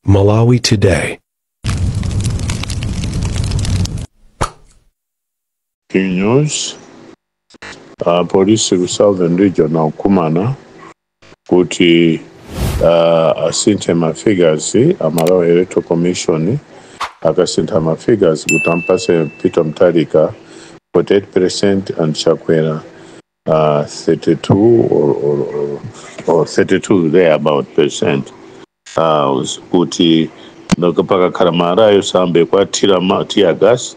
Malawi Today. King News. Polisi ku Southern Region akukumana kuti asinthe ma figures a Malawi Electoral Commission. Akasintha ma figures kuti ampase Peter Mutharika 48% and Chakwera 32 or 32 there about percent, kuti pakakhala marayo sambe kwathira ma tear gas,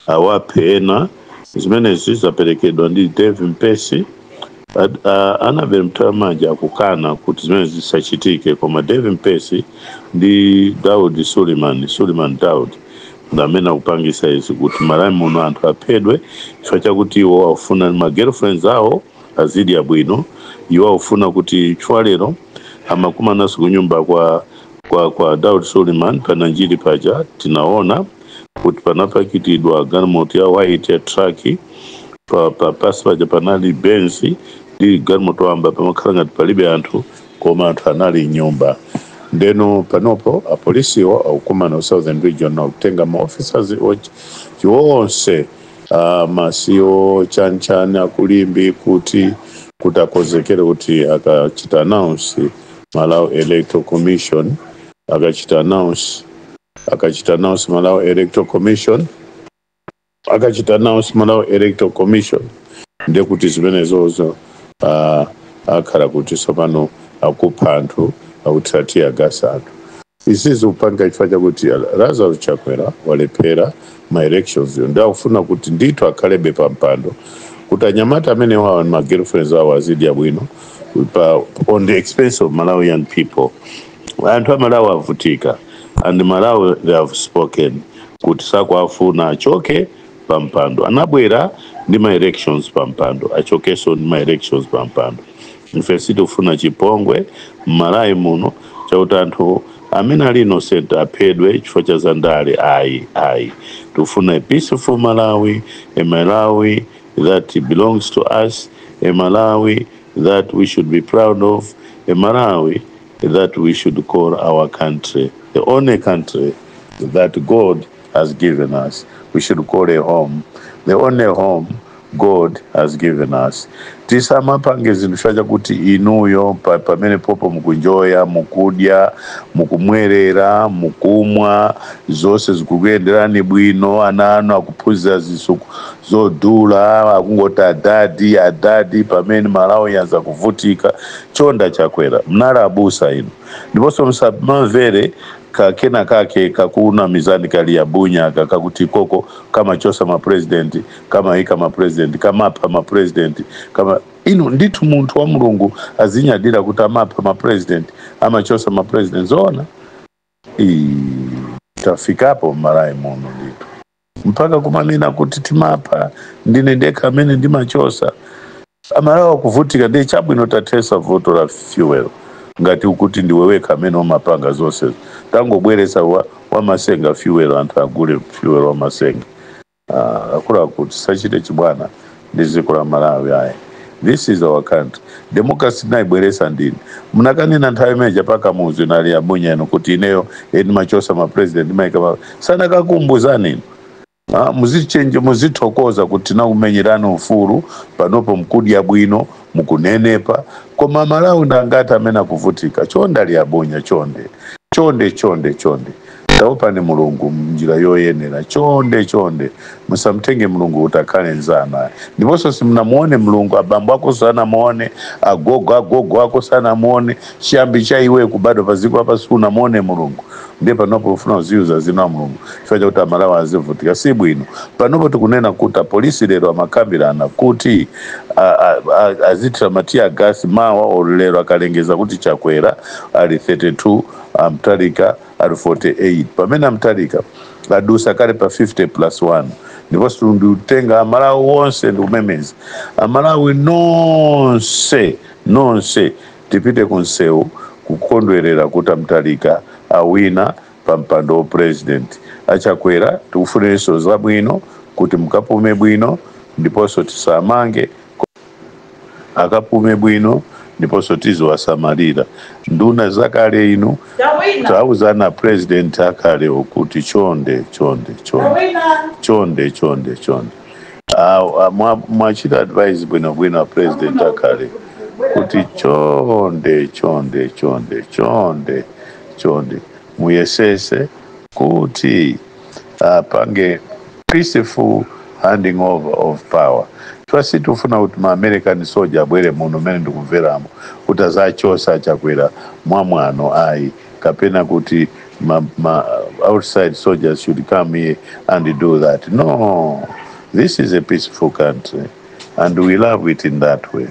awaphe ena. Zimenezi zaperekedwa ndi Dave Mpesi. Annabel Mtalimanja akukana kuti zimene zisachitike, koma Dave Mpesi ndi Daud Suleiman, Suleiman Daud, ndi amene akupangisa izi kuti Malawi muno anthu aphedwe chifukwa chakuti iwo akufuna ma girlfriends awo azidya bwino. Iwo akufuna kuti, chifukwa lero amakumananso kunyumba kwa Daud Suleiman pananjiri paja, tinaona kuti panapakitidwa galimoto ya white ya truck pa pasi paja panali Benz ndi galimoto wamba, pamakhala ngati palibe anthu, koma anthu anali nyumba. Ndeno panopo apolisiwo akukumana ku Southern Region, akutenga ma officers onse, masiyo chanichani akulimbi kuti akonzekere kuti akachita announce Malawi Electoral Commission, akachita announce Malawi Electoral Commission, akachita announce Malawi Electoral Commission, ndekuti zimenezozo akhala kuti tsopano akupha anthu, akuthira tear gas anthu. Izi zikupanga chifukwa chakuti Lazarus Chakwera walephera ma elections yo, ndi akufuna kuti ndithu akhalebe pa mpando kuti anyamata amene wawo ndi ma girlfriends awo azidya bwino on the expense of Malawian people. Anthu a Malawi avutika, and Malawi, they have spoken kuti sakuafuna, achoke pampando. Anabwera ndi ma elections pampando, achokenso ndi ma elections pampando. Ife sitikufuna chipongwe m'Malawi muno chakuti anthu amene ali innocent aphedwe chifukwa cha zandale. Ayi, ayi, tikufuna a peaceful Malawi, a Malawi that belongs to us, a Malawi that we should be proud of, a Malawi that we should call our country, the only country that God has given us. We should call a home, the only home God has given us. Tisamapange zinthu chifukwa chakuti inuyo pamene popo mukunjoya, mukudya, mukumwerera, mukumwa, zonse zikukuyenderani bwino, ana anu akuphunzira zisuku zodula, akungoti adadi, adadi, pamene Malawi yanza kuvutika. Chonda Chakwera mnali abusa inu, ndiponso musamamvere kakena kake kakuna mizani kali ya bunya kakuti koko kamachosa mapresident, kamaika mapresident, kamapha mapresident. Kama inu ndithu munthu wa Mulungu azinyadira kuti amapha mapresident, amachosa mapresident? Zoona? Tafikapo m'Malawi muno ndithu mpaka kumanena kuti timapha, ndine ndekha amene ndimachosa. Amalawi akuvutika. Ndi chabwino tathesa vuto la fuel. Ngati ukuti ndiwe wekha amene umapanga zonse, tangobweresa wamasenga fuel, anthu agule fuel wamasenga. Akuluakulu, tisachite chibwana ndi dziko la Malawi, ayi. This is our country. Democracy tinayibweresa ndini. Munakanena nthawi imeneja pakamuzu inali yabunya ino kuti ineyo ndimachosa mapresident, ndimayika sanakakumbuzani inu. Muzichenje, muzithokoza kuti tinakumenyerani ufulu. Panopo mkudya bwino, mukunenepa, koma Malawi ndangati amene akuvutika? Chonde aliyabunya, chonde, chonde, chonde, chonde, taopani Mulungu mnjira yoyenera. Chonde, chonde, musamtenge Mulungu kuti akhale nzanu. Ndiponso simunamuone Mulungu, abambo ako sanamuone, agogo agogo ako sanamuone, chiyambi cha iwe kubadwa paziko apa siunamuone Mulungu. Ndiye panopo ufuna uziyuza zina wa Mulungu chifukwa chakuti Amalawi azivutika? Si bwino. Panopo tikunena kuti apolisi lero amakambirana kuti azithira ma tear gas mawa or lero akalengeza kuti Chakwera ali 32, Amtalika ali 48, pamene Amtalika adusa kale pa 50 plus 1. Ndiponso ndikutenga Amalawi wonse, ndikumemeza Amalawi nonse, nonse tipite kunsewu kukondwerera kuti Amtalika awina pa mpando wa president. Achakwera, tikufuniranso zabwino kuti mukapume bwino, ndiponso tisamange, akapume bwino. Ndiponso tiziwasamalira nduna zakale inu. Tauzana president akalewo kuti chonde, chonde, chonde, chonde, chonde, chonde. Mwachita advice bwinobwino president akale kuti chonde, chonde, chonde, chonde, chonde, muyesese kuti apange peaceful handing over of power. Twasi tifuna kuti ma American soldier abwere muno mene ndikumveramo kuti azachosa Chakwera mwamwano, ayi, kapena kuti ma outside soldiers should come here and do that. No, this is a peaceful country and we love it in that way.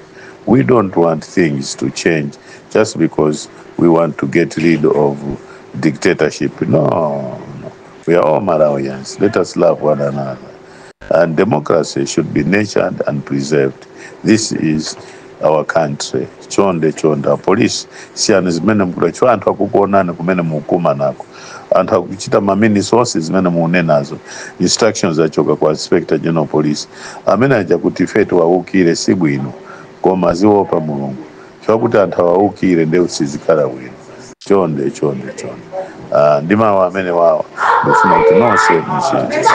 We don't want things to change just because we want to get rid of dictatorship. No. We are all Malawians. Let us love one another, and democracy should be nurtured and preserved. This is our country. Chonde, chonde, police, siyani zimene mukuda. Anthu akukuonani kumene mukuma nako, anthu akuchita mamini onse zimene munenazo. Instructions achoka kwa Inspector General Police amene aja kuti ife tiwaukire si bwino, koma ziopa Mulungu chakuti anthu awaukire nde sizikhala bwino. Chonde, chonde, chonde. Ndi mawu amene wawa ndifuna kuti nonse muchite.